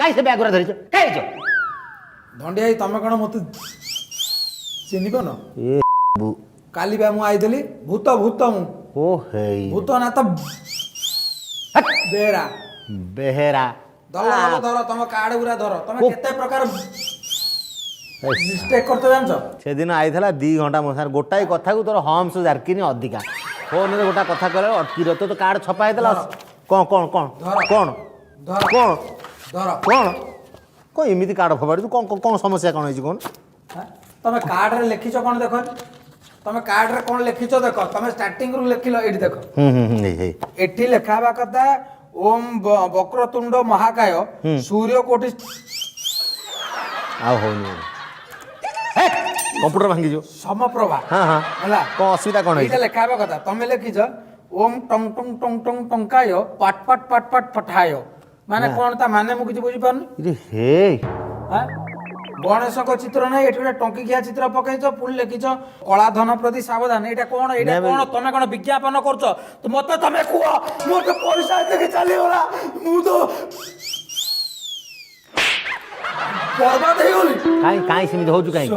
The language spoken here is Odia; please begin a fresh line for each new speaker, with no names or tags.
କାଇଁ ସେ ବ୍ୟାଗ ଗୁରା ଧରିଛ? କାଇଁ ଆଇଛ?
ଧଣ୍ଡିଆ ଭାଇ, ତମେ କ'ଣ ମତେ ଚିହ୍ନିପାରୁନ?
ଏ ବୁ।
କାଲି ବା ମୁଁ ଆଇଥିଲି, ଭୂତ, ଭୂତ ମୁଁ।
ଓ ହେଇ।
ଭୂତନାଥ ବେହେରା।
ବେହେରା।
ଧର ଧର ଧର, ତମ କାର୍ଡ ଗୁରା ଧର ତମେ। କେତେ ପ୍ରକାର ମିଷ୍ଟେକ୍ କରୁଛ ଜାଣିଛ?
ସେଦିନ ଆଇଥିଲା 2 ଘଣ୍ଟା ମୋ ସାଙ୍ଗରେ, ଗୋଟାଏ କଥାକୁ ତୋର ହମ୍ସ ଜାର୍କିନି ଅଧିକା। ଫୋନରେ ଗୋଟା କଥା କହିଲା ଅଟକି ରହ। ତୋ କାର୍ଡ ଛପା ହେଇଥିଲା। କ'ଣ କ'ଣ କ'ଣ?
ଧର।
କ'ଣ?
ଧର।
କ'ଣ?
ଧର।
କ'ଣ କ'ଣ ଏମିତି କାର୍ଡ ଫୋପାଡ଼ୁଛୁ? କ'ଣ କ'ଣ ସମସ୍ୟା କ'ଣ ହେଇଛି କ'ଣ?
ହାଁ? ତମେ କାର୍ଡରେ ଲେଖିଛ କ'ଣ ଦେଖ। ତମେ କାର୍ଡରେ କ'ଣ ଲେଖିଛ ଦେଖ। ତମେ ଷ୍ଟାର୍ଟିଂରୁ ଲେଖିଲ, ଏଇଠି ଦେଖ।
ହୁଁ ହୁଁ ହୁଁ ଏଇ ଏଇ।
ଏଠି ଲେଖା ହେବା କଥା ଓମ୍ ବକ୍ରତୁଣ୍ଡ ମହାକାୟ ସୂର୍ଯ୍ୟ କୋଟି
ଆଉ ହଉନି, କମ୍ପ୍ୟୁଟର ଭାଙ୍ଗିଯିବ।
ସମପ୍ରଭା।
ହଁ ହଁ
ହେଲା।
କ'ଣ ଅସୁବିଧା କ'ଣ
ଏଇଟା
ହେଇଛି?
ଲେଖା ହେବା କଥା, ତମେ ଲେଖିଛ ଓମ୍ ଟଙ୍ଗ ଟଙ୍ଗ ଟଙ୍ଗ ଟଙ୍ଗ ଟଙ୍କାୟ ପାଟ ପାଟ ପାଟ ପାଟ ପଠାୟ। ମାନେ କ'ଣ ତା ମାନେ ମୁଁ କିଛି ବୁଝିପାରୁନି।
ଇରେ ହେ।
ହାଁ? ଗଣେଶଙ୍କ ଚିତ୍ର ନାହିଁ, ଏଠି ଗୋଟେ ଟଙ୍କିକିଆ ଚିତ୍ର ପକେଇଛ। ପୁଣି ଲେଖିଛ କଳା ଧନ ପ୍ରତି ସାବଧାନ। ଏଇଟା କ'ଣ? ଏଇଟା
ନାଇଁ।
କ'ଣ? ତମେ କ'ଣ ବିଜ୍ଞାପନ କରୁଛ? ତ ମତେ ତମେ କୁହ, ମୋର ତ ପଇସା ଏତିକି ଚାଲିଗଲା, ମୁଁ ତ ବର୍ବାଦ ହେଇଗଲି।
କାଇଁ କାଇଁ ସେମିତି ହଉଛୁ କାଇଁ?